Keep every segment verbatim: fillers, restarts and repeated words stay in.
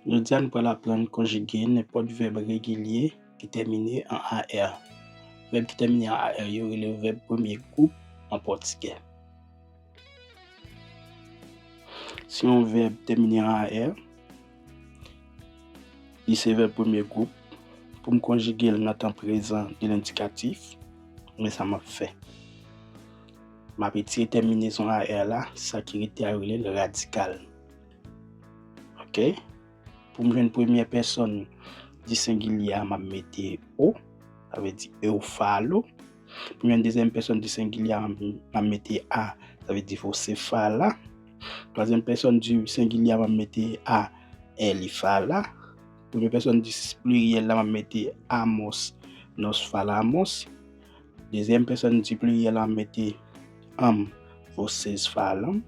Jodi a, nou pral aprann konjige nenpòt vèb regilye ki tèmine an A R. Vèb ki tèmine an A R yo rele vèb premye gwoup an pòtigè. Si yon vèb tèmine an A R, li se vèb premye gwoup. Pou m konjige l nan tan prezan de lendikatif, men sa m ap fè. M ap retire tèminezon A R la, sa ki rete a yo rele l radikal. Oke? Pou m jwenn premyè pèsòn di sengilye a, m ap mete o, sa vle di eofalo. Pou m jwenn dezyèm pèsòn di sengilye a, m ap mete a, sa vle di vosefala. Twazyèm pèsòn di sengilye a, m ap mete a, èlifala. Premye pèsòn di pliryèl la, m ap mete amos, nosfalamos. Dezyèm pèsòn di pliryèl la, m ap mete anm, vosesfalanm.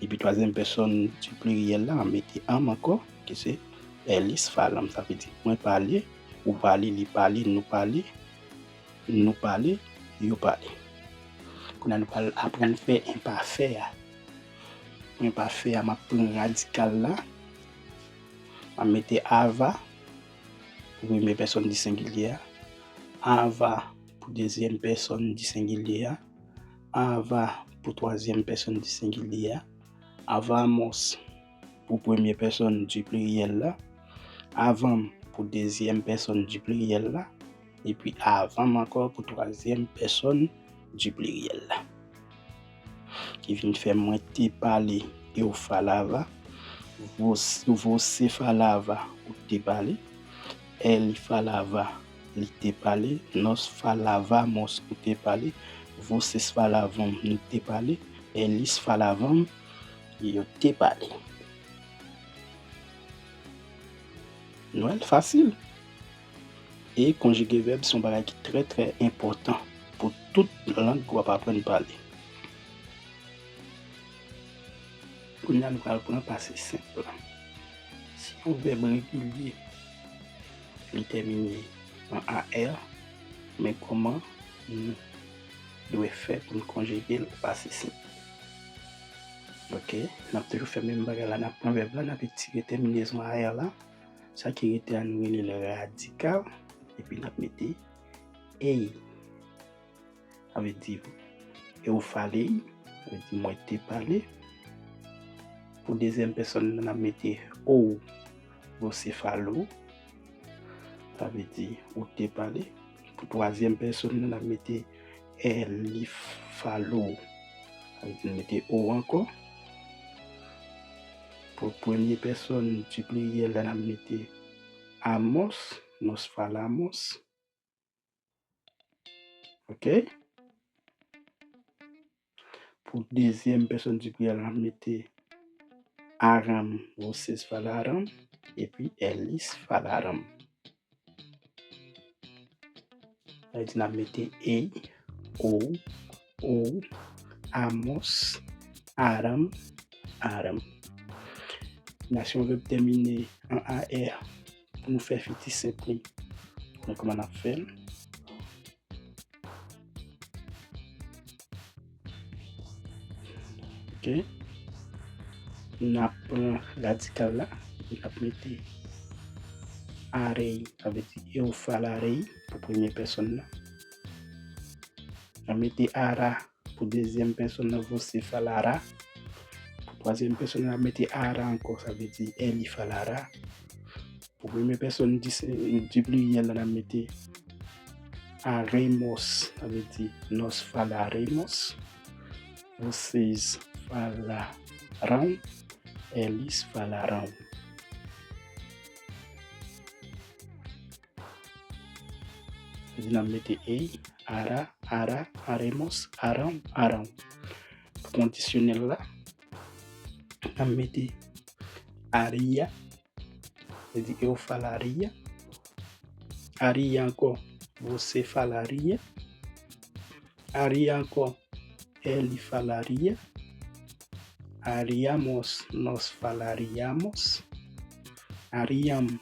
Epi twazyèm pèsòn di pliryèl la, m ap mete anm ankò, ki se èlisfalanm. Sa vle di, mwen pale, ou pale, li pale, nou pale, nou pale, yo pale. Kounye a, nou pral aprann fè enpafè a. Pou enpafè a, m ap pran radikal la. M ap mete ava pou premye pèsòn di sengilye a. Ava pou dezyèm pèsòn di sengilye a. Ava pou twazyèm pèsòn di sengilye a. Avamos pou premye pèsòn di pliryèl la. Avanm pou dezyèm pèsòn di pliryèl la. Epi avanm ankò pou twazyèm pèsòn di pliryèl la. Ki vin fè mwen te pale, eofalava, vos-, vosefalava, ou te pale, èlifalava, li te pale, nosfalavamos, ou te pale, vosesfalavanm, nou te pale, èlisfalavanm, yo te pale. Nou wè l fasil. E konjige vèb se yon bagay ki trè, trè enpòtan pou tout lang w ap aprann pale. Kounye a, nou pral pran pase senp la. Si yon vèb regilye, li tèmine an A R, men kòman nou dwe fè pou n konjige l o pase senp? Oke, n ap toujou fè menm bagay la, n ap pran vèb la, n ap retire tèminezon A R la, sa ki rete a nou rele l radikal, epi n ap mete ei. Sa vle di eofalei, sa vle di mwen te pale. Pou dezyèm pèsòn nan, n ap mete ou, vosefalo, sa vle di ou te pale. Pou twazyèm pèsòn nan, n ap mete èlifalo, sa vle di n mete o ankò. Pou premye pèsòn di pliryèl la, n ap mete amos, nosfalamos. Oke? Pou dezyèm pèsòn di pliryèl, n ap mete aranm, vosesfalaranm, epi èlisfalaranm. Sa vle di n ap mete ei, ou, ou, amos, aranm, aranm. Kounye a, si yon vèb tèmine an A R, pou nou fè fiti senp li, konnen kòman n ap fè l. Oke. N ap pran radikal la, n ap mete arei, sa vle di eofalarei pou premye pèsòn nan. N ap mete ara pou dezyèm pèsòn nan, vosefalara. Pou twazyèm pèsòn nan, n ap mete ara ankò, sa vle di èlifalara. Pou premye pèsòn di, di pliryèl la, n ap mete aremos, sa vle di nosfalaremos, vosesfalaran, èlisfalaran. Sa vle di n ap mete ei, ara, ara, aremos, aran, aran. Pou kondisyonèl la, n ap mete aria, sa vle di eofalaria. Aria ankò, vosefalaria. Aria ankò, èlifalaria. Ariamos, nosfalariamos. Ariam,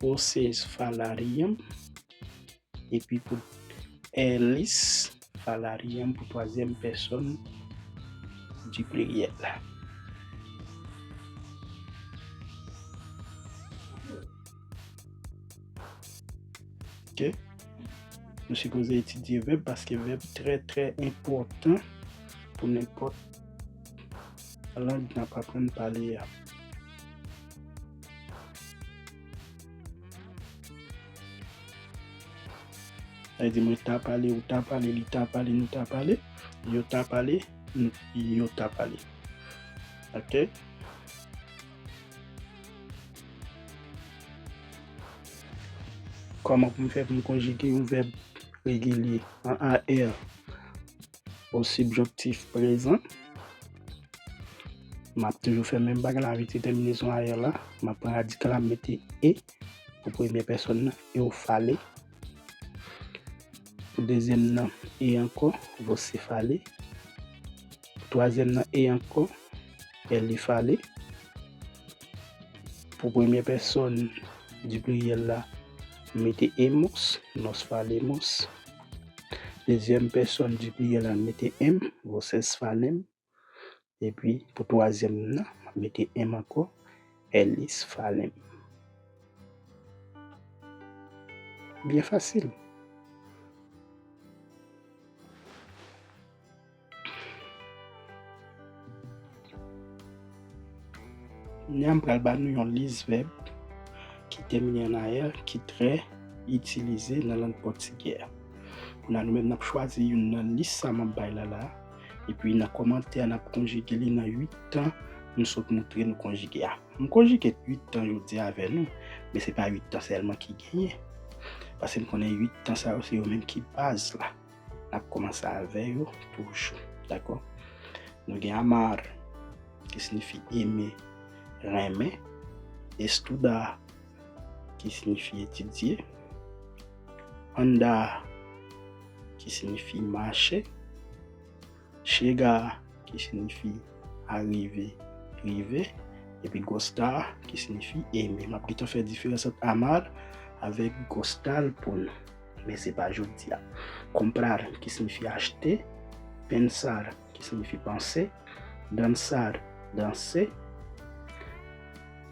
vosesfalariam. Epi pou èlisfalariam pou twazyèm pèsòn di pliryèl la. Ok? Nou sipoze etidye vèb paske vèb trè, trè enpòtan pou nenpòt lang n ap aprann pale a. Sa vle di mwen ta pale, ou ta pale, li ta pale, nou ta pale, yo ta pale, nou, yo ta pale. Ok? Kòman pou m fè pou m konjige yon vèb regilye an A R o sibjonktif prezan? M ap toujou fè menm bagay la avèk detèminezon A R la. M ap pran radikal la, m mete e pou premyè pèsòn nan, e w fale. Pou dezyèm nan, e ankò, vo se fale. Pou twazyèm nan, e ankò, èl li fale. Pou premyè pèsòn di pliryèl la, m mete emos, nos falemos. Dezyèm pèsòn di pliryèl la, m mete em, vocês falem. Epi, pou twazyèm nan, m mete em ankò, eles falem. Byen fasil. Kounye a, m pral ba nou yon lis vèb ki tèmine an A R ki trè itilize nan lang pòtigè a. Kounye a, nou menm n ap chwazi youn nan lis sa m ap bay la la a, epi nan kòmantè a, n ap konjige li nan uit tan m sot moutre nou konjige a. M konjige uit tan jodi a avè nou, men se pa uit tan sèlman ki genyen, paske m konnen uit tan sa yo, se yo menm ki baz la. N ap kòmanse avè yo toujou. Dakò? Nou gen amar, ki siyifi eme, renmen. Estudar, ki siyifi etidye. Andar, ki siyifi mache. Chegar, ki siyifi arive, rive. Epi gostar, ki siyifi eme. M ap gentan fè diferans ant amar avèk gostar pou nou. Men se pa jodi a. Comprar, ki siyifi achte. Pensar, ki siyifi panse. Dançar, danse.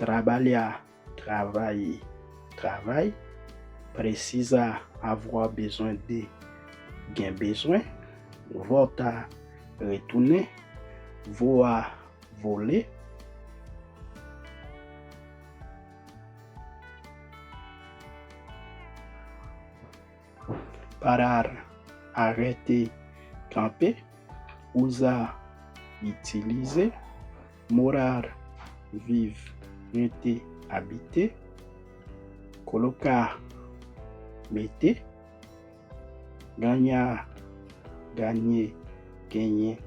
Trabalhar, travay, travay. Precisar, avoir, bezwen de, gen bezwen. Voltar, retounen. Voar, vole. Parar, arete, kanpe. Usar, itilize. Morar, viv, rete, abite. Colocar, mete. Ganhar, ganye, genyen.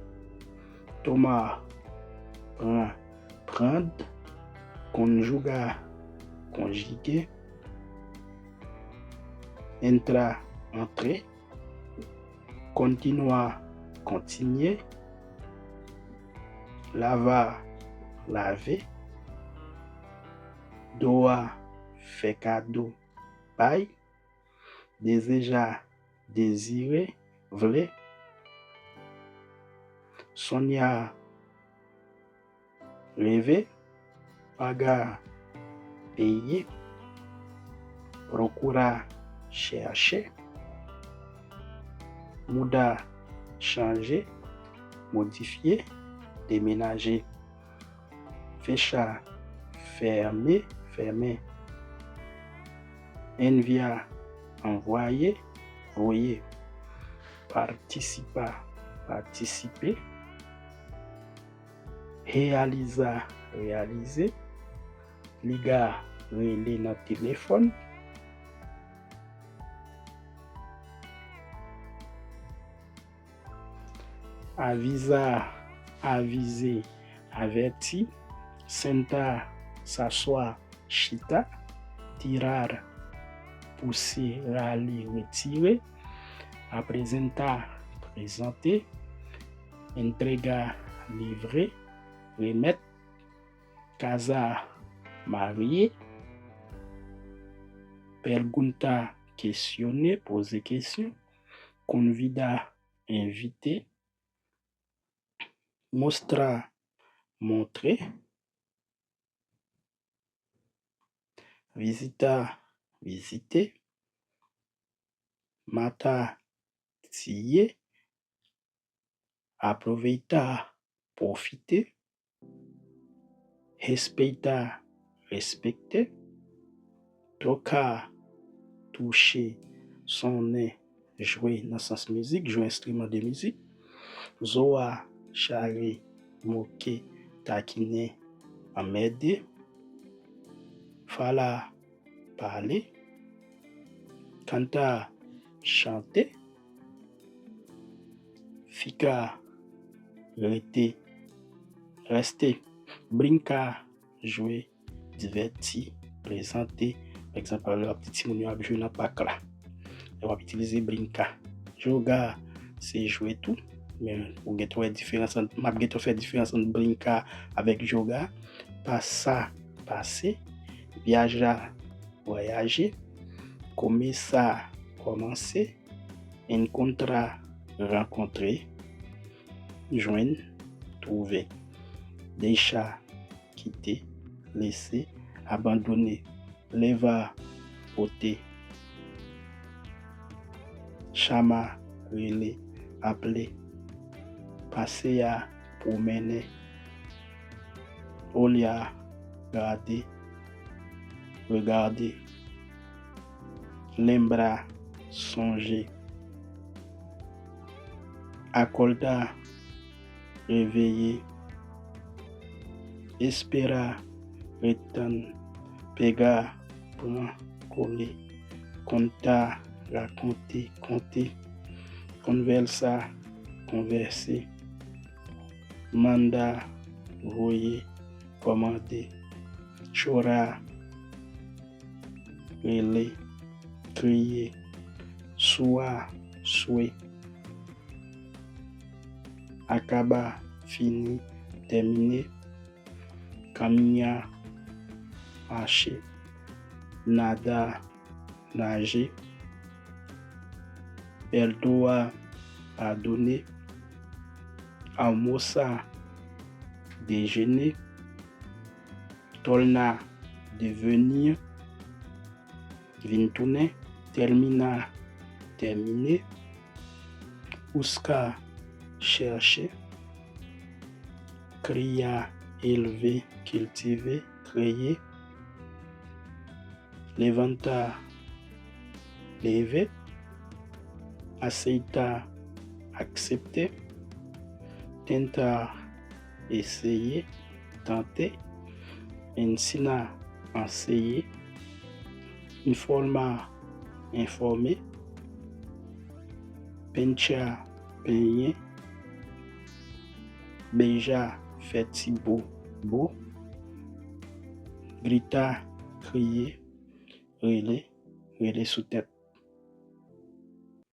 Tomar, pran, prendre. Conjugar, konjige. Entrar, antre. Continuar, kontinye. Lavar, lave. Doar, fè kado, bay. Desejar, dezire, vle. Sonhar, reve. Pagar, peye. Procurar, chèche. Mudar, chanje, modifye, demenaje. Fechar, fèmen, fèmen. Enviar, anvwaye, voye. Participar, patisipe. Realizar, reyalize. Ligar, rele nan telefòn. Avisar, avize, avèti. Sentar, s'asseoir, chita. Tirar, pouse, rale, retire. Apresentar, prezante. Entregar, livre, remèt. Casar, marye. Perguntar, kesyone, poze kesyon. Convidar, envite. Mostrar, montre. Visitar, vizite. Matar, tiye. Aproveita, pwofite. Respeitar, respekte. Tocar, touche. Sonar, jwe nan sans mizik, jwe enstriman de mizik. Zoar, charrer, moke, takinen, anmède. Falar, pale. Cantar, chante. Ficar, rete, rèste. Brincar, jwe, divèti, plezante. Pa egzanp, lè w ap di timoun yo ap jwe nan pak la, lè w ap itilize brincar. Jogar, se jwe tou, men ou gentan wè diferans ant, m ap gentan fè diferans ant brincar avèk jogar. Passar, pase. Viajar, vwayaje. Começar, kòmanse. Encontrar, rankontre. Jwenn, twouve. Deixar, kite, lese. Abandoner, levar, pote. Chamar, rele, aple. Passear, pwomennen. Olhar, gade, regarder. Lembrar, sonje. Acordar, reveye. Esperar, ret tann. Pegar, pran, kole. Contar, rakonte, konte. Conversar, konvèse. Mandar, voye, kòmande. Chorar, rele, kriye. Suar, swe. Acabar, fini, tèmine. Caminhar, mache. Nadar, naje. Perdoar, padone. Almoçar, dejene. Tornar, deveni, vin tounen. Terminar, tèmine. Buscar, chèche. Criar, elve, kiltive, kreye. Levantar, leve. Aceitar, aksepte. Tentar, eseye, tante. Ensinar, anseye. Informar, enfòme. Pentear, penyen. Beijar, fè ti bo, bo. Gritar, kriye, rele, rele sou tèt.